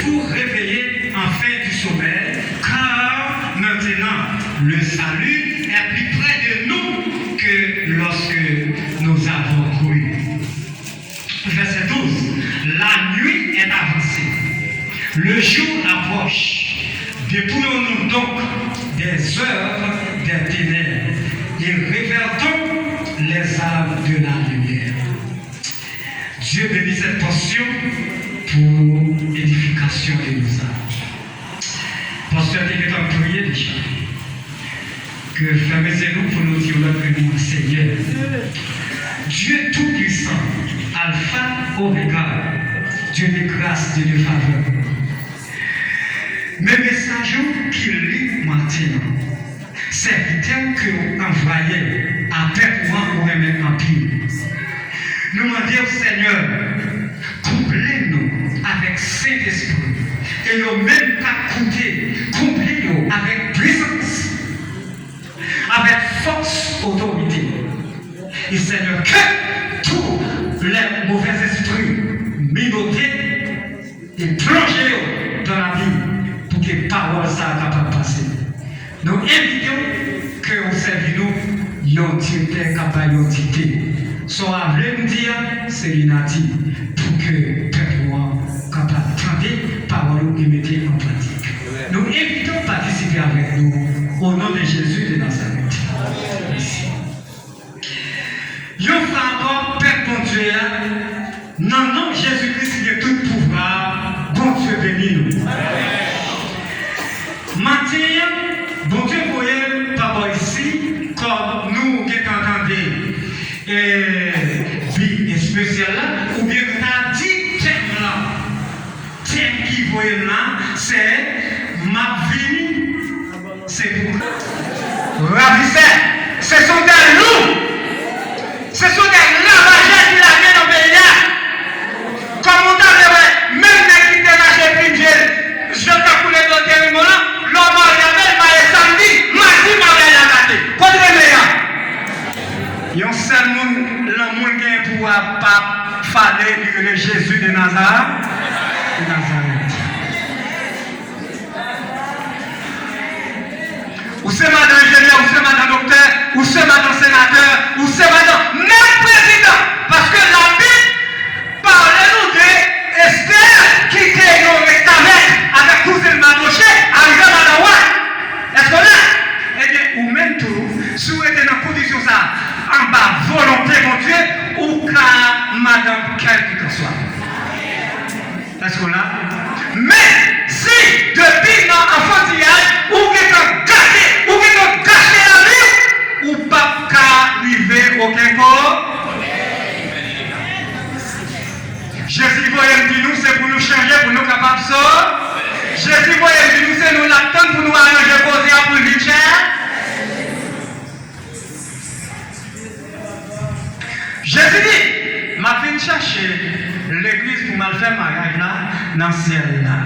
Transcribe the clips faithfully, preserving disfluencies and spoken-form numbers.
Vous réveillez enfin du sommeil, car maintenant le salut est plus près de nous que lorsque nous avons cru. Verset douze. La nuit est avancée. Le jour approche. Dépouillons-nous donc des œuvres des ténèbres et revêtons les armes de la lumière. Dieu bénit cette portion pour édification de nos âmes. Pastè te gentan priye deja. Ke fèmen zye nou pou nou di yon lòt limon, Senyè. Dieu Tout-Puissant, Alpha, Omega, Dieu de grâce, Dieu de faveur. Men mesaj ou ki li maten an. Sèvitè ke w anvwaye a pèp ou an ou renmen anpil. Nou mande w, Senyè, konble nou avèk Sentespri. E yo menm k ap koute, konble yo avèk pwisans, avèk fòs, otorite. E Senyè, ke tout lè movèzespri minote e plonje yo dan labim pou ke pawòl sa a kapab pase. Nou envite w ke w sèvi nou yon direktè k ap bay yon dikte. Sa w a vle m di a, se li n a di pou ke pèp ou an kapab tande pawòl ou e mete an pratik. Nou envite w patisipe avèk nou, o non de Jezi de Nazarèt. Mèsi. Yon fwa ankò, pèp Bondye a, nan non Jezi Kris ki gen tout pouvwa, Bondye beni nou. Maten an, Bondye voye m pa bò isi, kòm nou gentan tande, e, bi espesyal la, oubyen nou ta di tèm lan. Tèm ki voye m la, se M ap vini, se pou. Ravisè, ce sont des loups, ce sont des ravageurs ki lage nan peyi a. Kòm ou ta vle wè, menm nèg ki te mache pi vye, je w ta koule nan teren mwen an, lè w marye avè l, marye samdi, madi maryaj la rate. Kote l ye a? Yon sèl moun, lanmou l genyen pou w a p ap fale, li rele Jezi de Nazarèt. De Nazarèt. Ou se madan enjenyè, ou se madan doktè, ou se madan senatè, ou se madan menm prezidan. Paske Labib pale nou de Estè ki te yon restavèk avèk kouzen l Madoche, arive madan wa. Èske w la? Ebyen, ou menm tou, si w rete nan kondisyon sa a, anba volonte Bondye, ou ka madan kèlkeswa. Èske w la? Men, si depi nan anfantiyaj, ou gentan gate, ou gentan gache lavi w, ou p ap ka rive okenn kote. Jezi voye m di nou se pou nou chanje, pou nou kapab sove. Jezi voye m di nou se nou l ap tann pou nou aranje koze a pou l vin chè. Jezi di, m ap vin chèche legliz pou m al fè maryaj la nan syèl la.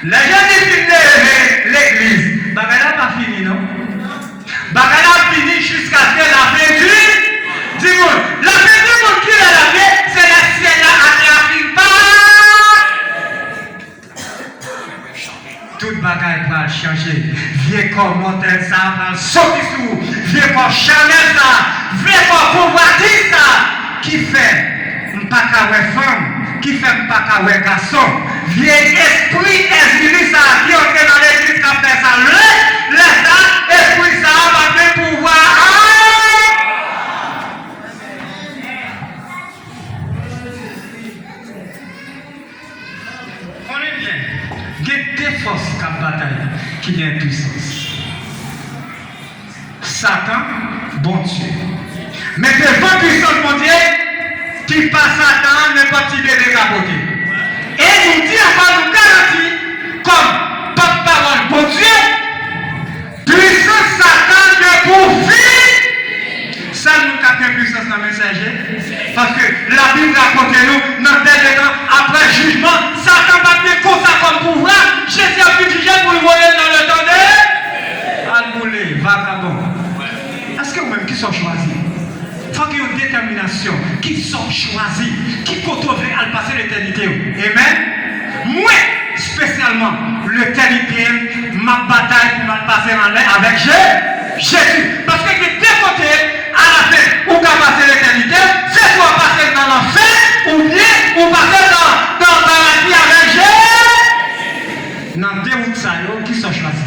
Lè Jezi fin leve legliz, bagay la pa fini non. Bagay la ap fini jiskaske lafen di, di moun. Lafen di moun ki lè l ap ye, se lè syèl la atè a fin pa. Tout bagay pral chanje. Vye kò mòtèl sa a pral soti sou ou. Vye kò chanèl sa a, vye kò konvwatiz sa a ki fè m pa ka wè fanm, ki fè m pa ka wè gason. Vye espri èzili sa a ki antre nan legliz k ap fè sa lè, lè sa, espri sa a pa gen pouvwa ankò. Konnen byen, gen de fòs k ap batay ki gen pwisans. Satan, Bondye. Men devan pwisans Bondye, ki pa Satan an, nenpòt ti bebe ka pote. E nou di anba nou garanti, kòm pòtpawòl Bondye, pwisans Satan gen pou fini. Sèl moun k ap gen pwisans nan men sèje. Paske Labib rakonte nou, nan dènye tan, apre jijman, Satan p ap gen konsa kòm pouvwa. Jezi ap vin jije l pou l voye l nan letan de. Al boule, vagabon. Èske ou menm, kisa w chwazi? Fòk gen yon detèminasyon. Kisa w chwazi? Ki kote w vle al pase letènite w? Amen? Mwen, Letènite m, m ap batay pou m al pase anlè avèk Je- Jezi. Paske gen de kote, alafen, ou ka pase letènite, se swa w pase nan lanfè, oubyen ou pase nan, nan paradi avèk Jezi. Nan de wout sa yo, kisa w chwazi?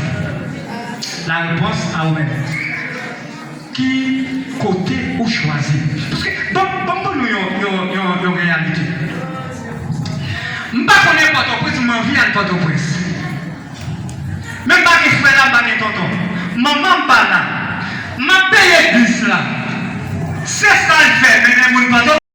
Larepons a ou menm. Ki kote ou chwazi? Paske, bon, bon, ban nou yon, yon, yon, yon reyalite. M pa konnen Pòtoprens, m anvi al Pòtoprens. Men m pa gen frè la, m pa gen tonton. Manman m pa la. M ap peye bis la. Se sa l fè mennen moun Pòtoprens.